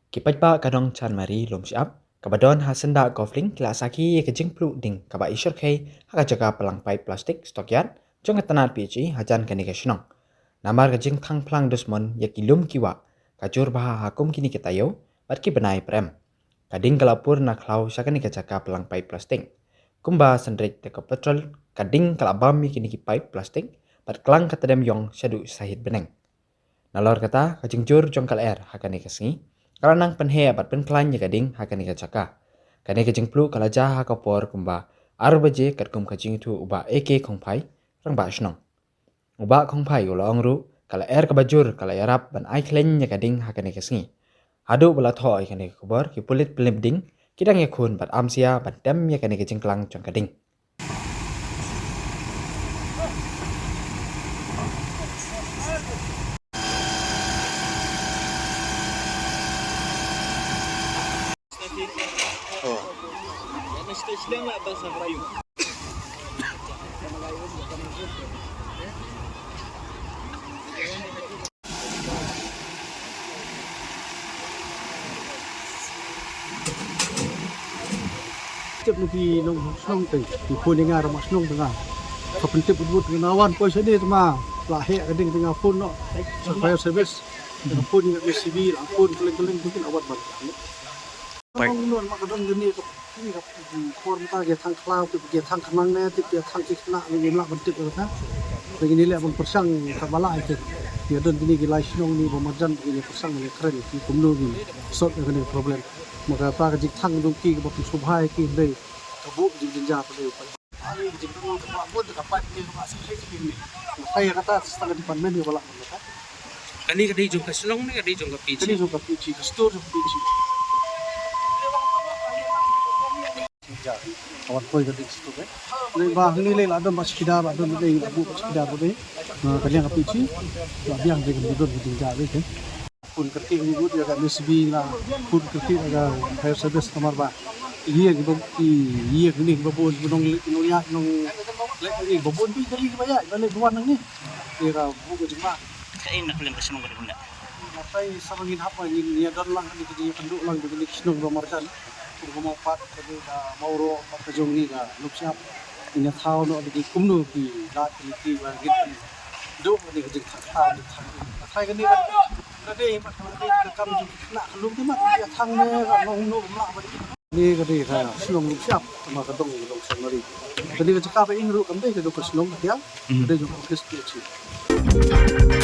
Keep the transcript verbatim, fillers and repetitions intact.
Ki paidbah ka dong Chanmari Lumshyiap kaba don ha Syndah Golf Link ki la sakhi ïa ka jingpluh ding kaba i shyrkhei ha ka jaka plang paip plastik stockyard jong ka tnat P H E hajan kane ka shnong. Namar ka jingthang phlang dusmon ïa ki lum ki wah ka jur bha ha kum kine ki taïew bad ki bnai prem. Ka ding ka la pur na khlaw sha kane ka jaka plang paip plastik. Kumba synreit da ka petrol, ka ding ka la bam ïa kine ki paip plastik bad klang ka tdem ïong shaduh sahit bneng. Nalor kata, ka jingjur jong ka lyer ha kane ka sngi ka la nang pynheh bad pynkhlaiñ ïa ka ding ha kane ka jaka. Kane ka jingpluh ka la jia ha ka por kumba ar baje katkum ka jingïathuh u Bah A K Khongphai, Rangbah Shnong. U Bah Khongphai u la ong ruh, ka lyer kaba jur ka la ïarap ban ai khleiñ ïa ka ding ha kane ka sngi. Haduh ba la thoh ïa kane ka khubor, ki pulit pynlip ding ki dang ïakhun bad amsia ban tem ïa kane ka jingklang jong ka ding. Tip na ki nong shnong te, ki phone ïa nga, rangbah shnong te nga. Ka pyntip bud bud nga wan poi shane te ma. La heh ka ding te nga phone noh sha fire service. Nga phone ïa ka J C B, la phone kylleng kylleng te ki la wan ban. Pai. Nong non ma ka don kane ka, kane ka por mynta ki thang khlaw, ki thang khnang ne, ki thang ki khynnah, ngi ym lah ban tip ïa kata. Te ngi leh ban pyrshang katba lah ïa ki. Ki don kine ki lai shnong ne ba marjan, ngi pyrshang ngi kren ki kumno ngi sort ïa kane ka problem. Ma kata ka jingthang jong ki kaba pynsngewbha ïa ki hynrei ka buh ka jingjynjar ka dei. Ani ka jingthang kaba bun ka pat ne kaba sngewbha ïa ki ne. Kata ïa kata tang ka department ïa ba lah ban kata. Kane ka dei jong ka shnong ne ka dei jong ka P H E? Ka dei jong ka P H E, ka store jong ka P H E. Ja, ka wan poi ka dei ka store, eh. Dei ba hangne lei la don ba chikidar, la don ba dei, la buh ba chikidar ba dei. Na ka liang ka P H E, la biang dei ka don ka dei ja dei, eh. Phone kyrkieh ngi bud ïa ka M S B la, phone kyrkieh ïa ka fire service namar ba ïa ki ba, ïa ki ni ba bun, nong leit, nong ïaid, nong leit ni ba bun, bi kali ba ïaid, ba leit ba wan nangne. Ïa ka buh ka jingma. Kaei na ka liang ka shnong ka dei kumne? Nga trai sa ma ngin hap ma ngin ïa don lang kane ka jingïakynduh lang da kine ki shnong ba marjan. Kum ka Mawpat, ka dei ka Mawroh, pat ka jong ngi ka Lumshyiap. Ngin ïa thaw noh da ki kumno ki lad ki lynti ba ngin pynduh kane ka jingthang thang jingthang. Nga trai kane ka dei, ka dei ka kam jong ki khynnah ka lum ki mat ïa thang ne ka long kumno kumno ba dei. Kane ka dei ka shnong Lumshyiap, ma ka dong ka dong Chanmari. Kane ka jaka ba ïeng ruh kam dei ka dong ka shnong ka, ka dei jong ka office P H E.